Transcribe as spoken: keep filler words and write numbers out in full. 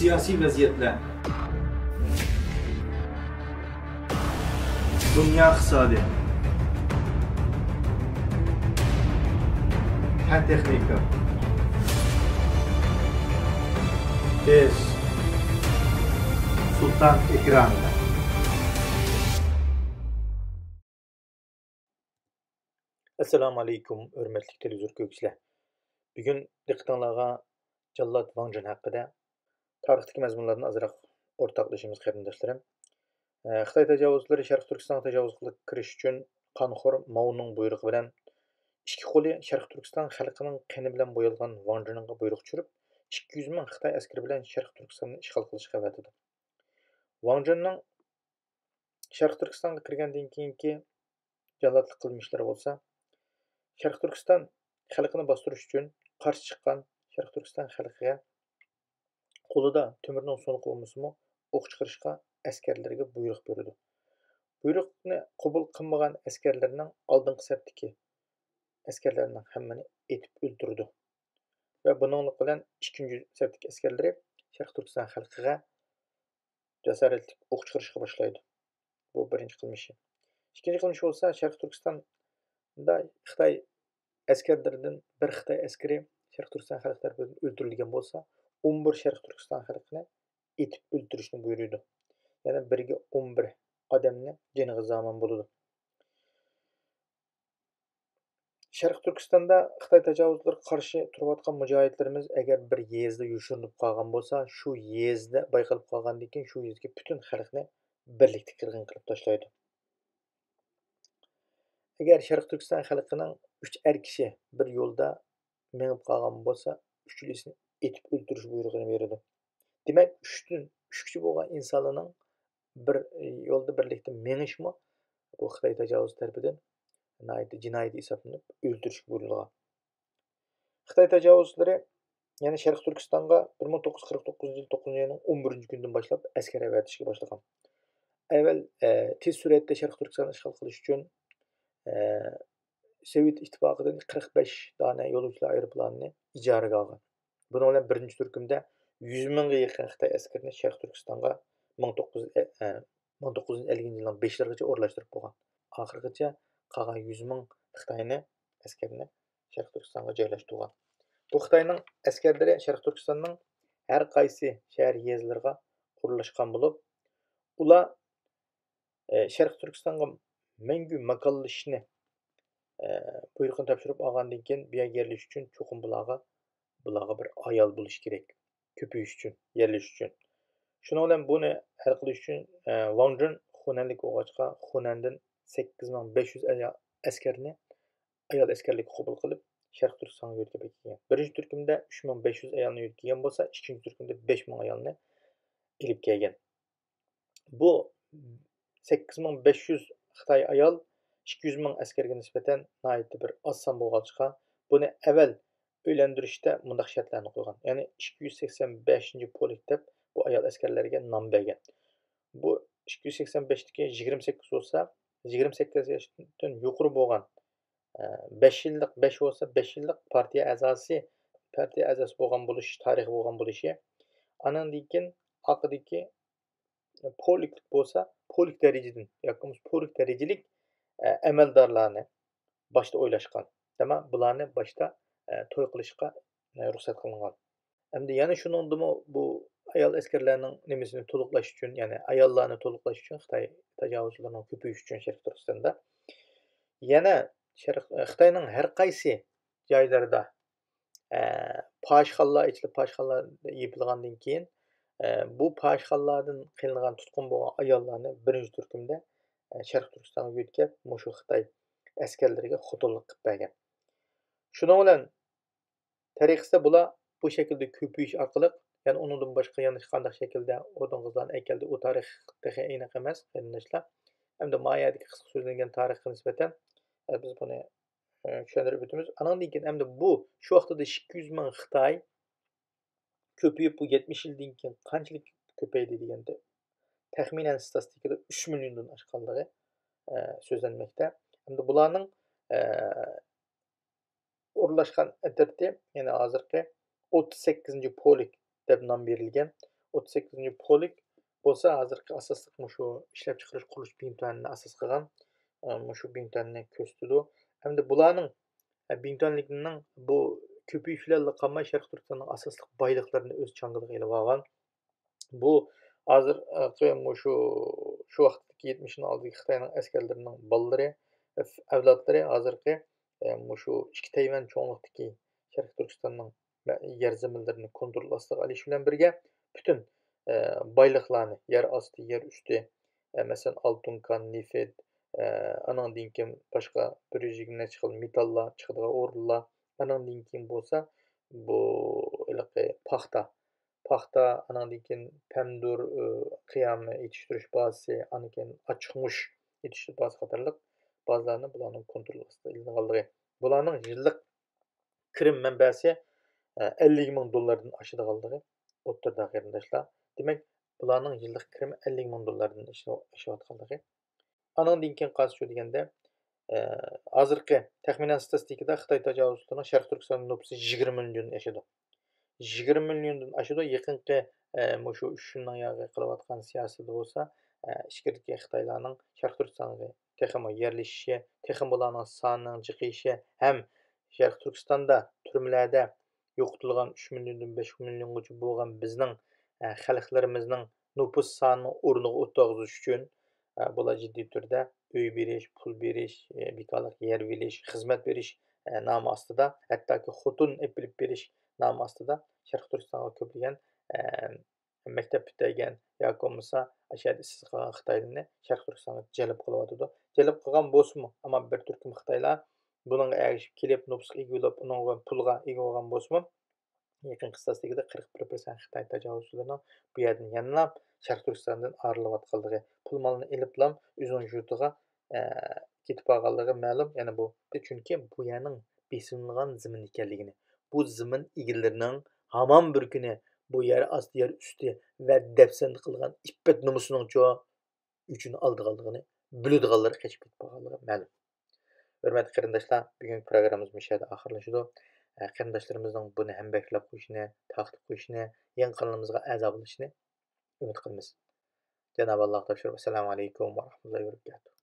سىياسىي ۋەزىيەتلەر. دۇنيا ئىقتىسادى. پەن تېخنىكا. بىز سۇلتان ئېكرانىدا. ئەسسالامۇ ئەلەيكۇم، ھۆرمەتلىك تېلېۋىزور كۆرگۈچىلەر. بۈگۈن دىققىتىڭلارغا جاللات ۋاڭ جۈن ھەققىدە تارىختىكى مەزمۇنلاردىن ئازراق ئورتاقلىشىمىز، قېرىنداشلىرىم. ئە، خىتاي تاجاۋۇزچىلىرى شەرقىي تۈركىستانغا تاجاۋۇز قىلىپ كىرىش ئۈچۈن قانخور ماۋنىڭ بۇيرۇقى بىلەن ئىككى قولى شەرقىي تۈركىستان خەلقىنىڭ قېنى بىلەن بويالغان ۋاڭ جۈنگە بۇيرۇق چۈشۈرۈپ، ئىككى يۈز مىڭ خىتاي ئەسكىرى بىلەن شەرقىي تۈركىستاننى ئىشغال قىلىشقا ئەۋەتىدۇ. ۋاڭ جۈننىڭ شەرقىي تۈركىستانغا كىرگەندىن كېيىنكى جاللاتلىق قىلمىشلىرى بولسا، شەرقىي تۈركىستان خەلقىنى باستۇرۇش ئۈچۈن قارشى چىققان شەرقىي تۈركىستان خەلقىگە قولىدا تۆمۈرنىڭ سۇنۇقى بولمىسىمۇ، ئوق چىقىرىشقا ئەسكەرلىرىگە بۇيرۇق بېرىدۇ. بۇيرۇقنى قوبۇل قىلمىغان ئەسكەرلەرنىڭ ئالدىنقى سەپتىكى ئەسكەرلەرنىڭ ھەممىنى ئېتىپ ئۆلتۈرىدۇ. ۋە بۇنىڭلىق بىلەن ئىككىنچى سەپتىكى ئەسكەرلىرى شەرقىي تۈركىستان خەلقىگە جاسارەتلىك ئوق چىقىرىشقا باشلايدۇ. بۇ بىرىنچى قىلمىشى. ئىككىنچى قىلمىشى بولسا، شەرقىي تۈركىستاندا خىتاي ئەسكەرلىرىدىن بىر خىتاي ئەسكىرى شەرقىي تۈركىستان خەلقى تەرىپىدىن ئۆلتۈرۈلگەن بولسا، ئون بىر شەرقىي تۈركىستان خەلقىنى ئېتىپ ئۆلتۈرۈشنى بۇيرۇيدۇ. يەنى بىرگە ئون بىر ئادەمنى جېنىغا زامىن بولىدۇ. شەرقىي تۈركىستاندا خىتاي تاجاۋۇزلىرىغا قارشى تۇرۇۋاتقان مۇجاھىدلىرىمىز ئەگەر بىر يېزىدا يوشۇرۇنۇپ قالغان بولسا، شۇ يېزىدا بايقىلىپ قالغاندىن كېيىن، شۇ يېزىدىكى پۈتۈن خەلقنى بىرلىكتە قىرغىن قىلىپ تاشلايدۇ. ئەگەر شەرقىي تۈركىستان خەلقىنىڭ ئۈچ ئەر كىشى بىر يولدا مېڭىپ قالغان بولسا، ئۈچىلىسىنى ئېتىپ ئۆلتۈرۈش بۇيرۇقىنى بېرىدۇ. دېمەك، ئۈچتىن، ئۈچ كىشى بولغان ئىنسانلارنىڭ بىر يولدا بىرلىكتە مېڭىشمۇ بۇ خىتاي تاجاۋۇزى تەرىپىدىن ناھايىتى جىنايىتى ھېسابلىنىپ، ئۆلتۈرۈشكە بۇيرۇلغان. خىتاي تاجاۋۇزچىلىرى يەنە شەرقىي تۈركىستانغا بىر مىڭ توققۇز يۈز قىرىق توققۇزىنچى يىل توققۇزىنچى ئاينىڭ ئون بىرىنچى كۈنىدىن باشلاپ ئەسكەر ئەۋەتىشكە باشلىغان. ئەۋۋەل، ئە، تېز سۈرئەتتە شەرقىي تۈركىستاننى ئىشغال قىلىش ئۈچۈن، ئە، سوۋېت ئىتتىپاقىدىن قىرىق بەش دانە يولۇچىلار ئايروپىلانىنى ئىجارىگە ئالغان. بۇنىڭ بىلەن بىرىنچى تۈركۈمدە يۈز مىڭغا يېقىن خىتاي ئەسكىرىنى شەرقىي تۈركىستانغا مىڭ توققۇز يۈز، ئە، ئە، مىڭ توققۇز يۈز ئەللىكىنچى يىلنىڭ بېشلىرىغىچە ئورۇنلاشتۇرۇپ بولغان. ئاخىرغىچە قالغان يۈز مىڭ خىتاينى، ئەسكەرنى شەرقىي تۈركىستانغا جايلاشتۇرغان. بۇ خىتاينىڭ ئەسكەرلىرى شەرقىي تۈركىستاننىڭ ھەر قايسى شەھەر، يېزىلىرىغا ئورۇنلاشقان بولۇپ، ئۇلار، ئە، شەرقىي تۈركىستانغا مەڭگۈ ماكانلىشىشنى، ئە، بۇيرۇقىنى تاپشۇرۇپ ئالغاندىن كېيىن، بۇ يەرگە يەرلىشىش ئۈچۈن چوقۇم بۇلارغا، بۇلارغا بىر ئايال بولۇشى كېرەك. كۆپىيىش ئۈچۈن، يەرلىشىش ئۈچۈن. شۇنىڭ بىلەن بۇنى ھەل قىلىش ئۈچۈن، ئە، ۋاڭ جۈن خۇنەنلىك بولغاچقا، خۇنەندىن سەككىز مىڭ بەش يۈز ئەسكەرنى ئايال ئەسكەرلىككە قوبۇل قىلىپ، شەرقىي تۈركىستانغا يۆتكەپ ئەكەلگەن. بىرىنچى تۈركۈمدە ئۈچ مىڭ بەش يۈز ئايالنى يۆتكىگەن بولسا، ئىككىنچى تۈركۈمدە بەش مىڭ ئايالنى ئېلىپ كەلگەن. بۇ سەككىز مىڭ بەش يۈز خىتاي ئايال ئىككى يۈز مىڭ ئەسكەرگە نىسبەتەن ناھايىتى بىر ئاز سان بولغاچقا، بۇنى ئەۋەل ئۆيلەندۈرۈشتە مۇنداق شەرتلەرنى قويغان. يەنى ئىككى يۈز سەكسەن بەشىنچى پولك دەپ بۇ ئايال ئەسكەرلەرگە نام بەرگەن. بۇ ئىككى يۈز سەكسەن بەشتىكى يىگىرمە سەككىز بولسا، يىگىرمە سەككىز ياشتىن يۇقىرى بولغان، ئە، بەش يىللىق، بەش بولسا، بەش يىللىق پارتىيە ئەزاسى، پارتىيە ئەزاسى بولغان بولۇش، تارىخى بولغان بولۇشى. ئانىڭدىن كېيىن ئارقىدىكى پولكلۇق بولسا، پولك دەرىجىدىن ياكى بولمىسا پولك دەرىجىلىك، ئە، ئەمەلدارلارنى باشتا ئويلاشقان. دەمەك، بۇلارنى باشتا، ئە، توي قىلىشقا، ئە، رۇخسەت قىلىنغان. ئەمدى يەنە شۇنىڭدىمۇ بۇ ئايال ئەسكەرلەرنىڭ نېمىسىنى تولۇقلاش ئۈچۈن، يەنى ئاياللارنى تولۇقلاش ئۈچۈن، خىتاي تاجاۋۇزچىلىرىنىڭ كۆپىيىشى ئۈچۈن شەرقىي تۈركىستاندا يەنە شەرق-، خىتاينىڭ ھەر قايسى جايلىرىدا، ئە، پاھىشخانىلار ئېچىلىپ، پاھىشخانىلار يېپىلغاندىن كېيىن، ئە، بۇ پاھىشخانىلاردىن قىلىنغان تۇتقۇن بولغان ئاياللارنى بىرىنچى تۈركۈمدە، ئە، شەرقىي تۈركىستانغا يۆتكەپ، مۇشۇ خىتاي ئەسكەرلىرىگە خوتۇنلۇق قىلىپ بەرگەن. شۇنىڭ بىلەن تەرىقىسىدە بۇلار بۇ شەكىلدە كۆپىيىش ئارقىلىق، يەنى ئۇنىڭدىن باشقا يەنە قانداق شەكىلدە خوتۇن-قىزلارنى ئەكەلدى، ئۇ تارىخ تېخى ئېنىق ئەمەس، قېرىنداشلار. ئەمدى ما يەردىكى قىسقا سۆزلەنگەن تارىخقا نىسبەتەن، ئە، بىز بۇنى، ئە، چۈشەندۈرۈپ ئۆتىمىز. ئانىڭدىن كېيىن ئەمدى بۇ شۇ ۋاقتىدا ئىككى يۈز مىڭ خىتاي كۆپىيىپ، بۇ يەتمىش يىلدىن كېيىن قانچىلىك كۆپەيدى دېگەندە، تەخمىنەن ستاتىستىكىدا ئۈچ مىليوندىن ئاشقانلىقى، ئە، سۆزلەنمەكتە. ئەمدى بۇلارنىڭ، ئە، ئورۇنلاشقان ئەترىتى، يەنى ھازىرقى ئوتتۇز سەككىزىنچى پولك دەپ نام بېرىلگەن. ئوتتۇز سەككىزىنچى پولك بولسا ھازىرقى ئاساسلىق مۇشۇ ئىشلەپچىقىرىش قۇرۇلۇش بىڭتۈەننى ئاساس قىلغان، ئە، مۇشۇ بىڭتۈەننى كۆرسىتىدۇ. ھەمدە بۇلارنىڭ، ئە، بىڭتۈەنلىكنىڭ بۇ كۆپىيىش بىلەنلا قالماي، شەرقىي تۈركىستاننىڭ ئاساسلىق بايلىقلىرىنى ئۆز چاڭگىلىغا ئېلىۋالغان. بۇ ھازىرقى مۇشۇ، شۇ ۋاقىتتىكى يەتمىشىنىڭ ئالدىدىكى خىتاينىڭ ئەسكەرلىرىنىڭ بالىلىرى، ئەۋلادلىرى ھازىرقى، ئە، مۇشۇ ئىككى تەيۋەن چوڭلۇقتىكى شەرقىي تۈركىستاننىڭ مە-، يەر زېمىنلىرىنى كونترول ئاستىغا ئېلىش بىلەن بىرگە، پۈتۈن، ئە، بايلىقلارنى، يەر ئاستى، يەر ئۈستى، ئە، مەسىلەن، ئالتۇن كان، نېفىت، ئە، ئانىڭدىن كېيىن باشقا بىر يۈز يىگىرمە نەچچە خىل مېتاللار چىقىدىغان ئورۇنلار، ئانىڭدىن كېيىن بولسا بۇ ھېلىقى پاختا، پاختا، ئانىڭدىن كېيىن پەمىدۇر، ئى، قىيامى يېتىشتۈرۈش بازىسى، ئاندىن كېيىن ئاچچىقمۇچ يېتىشتۈرۈش بازىسى قاتارلىق بازىلارنى بۇلارنىڭ كونترول ئاستىدا ئېلىنغانلىقى، بۇلارنىڭ يىللىق كىرىم مەنبەسى، ئە، ئەللىك مىڭ دوللاردىن ئاشىدىغانلىقى ئوتتۇرىدا، قېرىنداشلار. دېمەك، بۇلارنىڭ يىللىق كىرىمى ئەللىك مىڭ دوللاردىن ئېشىۋاتقانلىقى. ئانىڭدىن كېيىن قالسا شۇ دېگەندە، ئە، ھازىرقى تەخمىنەن ستاتىستىكىدا خىتاي تاجاۋۇزچىلىرىنىڭ شەرقىي تۈركىستاندا نوپۇسى يىگىرمە مىليوندىن ئاشىدۇ. يىگىرمە مىليوندىن ئاشىدۇ. يېقىنقى، ئە، مۇشۇ ئۈچ يىلنىڭ ياغى قىلىۋاتقان سىياسىتىدە بولسا، ئە، ئىچكىرىدىكى خىتايلارنىڭ شەرقىي تۈركىستانغا تېخىمۇ يەرلىشىشى، تېخىمۇ بۇلارنىڭ سانىنىڭ جىقىيىشى ھەم شەرقىي تۈركىستاندا تۈرمىلەردە يوقىتىلغان ئۈچ مىليوندىن بەش مىليونغىچە بولغان بىزنىڭ، ئە، خەلقلىرىمىزنىڭ نوپۇس سانىنىڭ ئورنىغا ئولتۇرغۇزۇش ئۈچۈن، ئە، بۇلار جىددىي تۈردە ئۆي بېرىش، پۇل بېرىش، ئە، بىكارلىق يەر بېرىش، خىزمەت بېرىش، ئە، نامى ئاستىدا، ھەتتاكى خوتۇن ئېلىپ بېرىش نامى ئاستىدا شەرقىي تۈركىستانغا كۆپلىگەن، ئە، مەكتەپ پۈتتۈرگەن ياكى بولمىسا ئاشۇ يەردە ئىشسىز قالغان خىتايلىرىنى شەرقىي تۈركىستانغا جەلپ قىلىۋاتىدۇ. جەلپ قىلغان بولسىمۇ، ئەمما بىر تۈركۈم خىتايلار بۇنىڭغا ئەگىشىپ كېلىپ، نوپۇسقا ئىگە بولۇپ، ئۇنىڭغا پۇلغا ئىگە بولغان بولسىمۇ، يېقىنقى ستاتىستىكىدا قىرىق بىر پىرسەنت خىتاي تاجاۋۇزچىلىرىنىڭ بۇ يەردىن يەنىلا شەرقىي تۈركىستاندىن ئايرىلىۋاتقانلىقى، پۇل مالىنى ئېلىپلا ئۆزىنىڭ يۇرتىغا، ئە، كېتىپ قالغانلىقى مەلۇم. يەنە بۇ، چۈنكى بۇ يەرنىڭ بېسىلىنغان زېمىن ئىكەنلىكىنى، بۇ زېمىن ئىگىلىرىنىڭ ھامان بىر كۈنى بۇ يەر ئاستى، يەر ئۈستى ۋە دەپسەندە قىلغان ئىپپەت نومۇسىنىڭچۇ ئۆچىنى ئالىدىغانلىقىنى بىلىدىغانلار قېچىپ كېتىپ قالغانلىقى مەلۇم. ھۆرمەتلىك قېرىنداشلار، بۈگۈنكى پروگراممىمىز مۇشۇ يەردە ئاخىرلىشىدۇ. ئە، قېرىنداشلىرىمىزنىڭ بۇنى ھەمبەھىرلەپ قويۇشىنى، تارقىتىپ قويۇشىنى، يېڭى قانىلىمىزغا ئەزا بولۇشىنى ئۈمىد قىلىمىز. جانابى ئاللاغا تاپشۇرۇپ، ئەسسالامۇ ئەلەيكۇم ۋە رەھمەتۇللاھى ۋە بەرىكاتۇھ.